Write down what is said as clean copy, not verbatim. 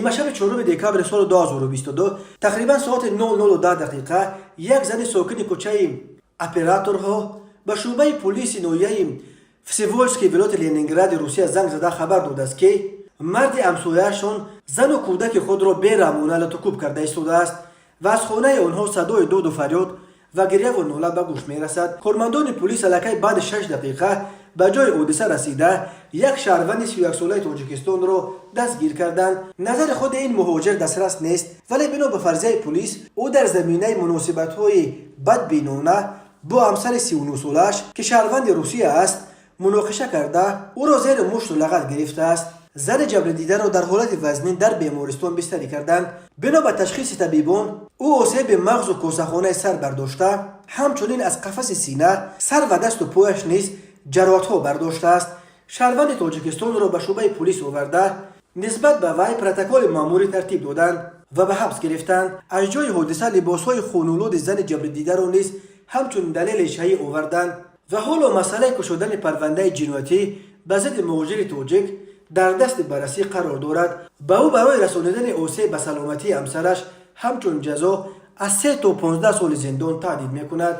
Нимашаби 4 декабри соли 2022, тақрибан соати 00:10 дақиқа, як зани сокини кӯчаи Операторҳо ба шӯъбаи пулиси ноҳияи Всеволожский вилояти Ленингради Русия занг зада хабар додааст, ки марди ҳамсояашон зану кӯдаки худро бераҳмона латукӯб карда истодааст ва аз хонаи онҳо садои доду фарёд ва гиряву нола ба гӯш мерасад. Кормандони пулис аллакай баъди 6 дақиқа ба ҷои ҳодиса расида, як шаҳрванди 31-солаи Тоҷикистонро дастгир карданд. Назари худи ин муҳоҷир дастрас нест, вале бино ба фарзияи пулис, ӯ дар заминаи муносибатҳои бадбинона бо ҳамсари 39-солааш, ки шаҳрванди Русия аст, муноқиша карда, ӯро зери мушту лағат гирифтааст. Зани ҷабрдидаро дар ҳолати вазнин дар бемористон бистарӣ карданд. Бино ба ташхиси табибон, ӯ осеби мағзу косахонаи сар бардошта, ҳамчунин аз қафаси сина, сар ва дасту пояш низ ҷароҳатҳо бардоштааст. Шаҳрванди Тоҷикистонро ба шӯъбаи пулис оварда, нисбат ба вай протоколи маъмурӣ тартиб доданд ва ба ҳабс гирифтанд. Аз ҷои ҳодиса либосҳои хунулуди зани ҷабрдидаро низ ҳамчун далели шаҳӣ оварданд ва ҳоло масъалаи кушодани парвандаи ҷиноятӣ ба зидди муҳоҷири тоҷик дар дасти баррасӣ қарор дорад. Ба ӯ барои расонидани осеб ба саломатии ҳамсараш ҳамчун ҷазо аз 3 то 15 соли зиндон таҳдид мекунад.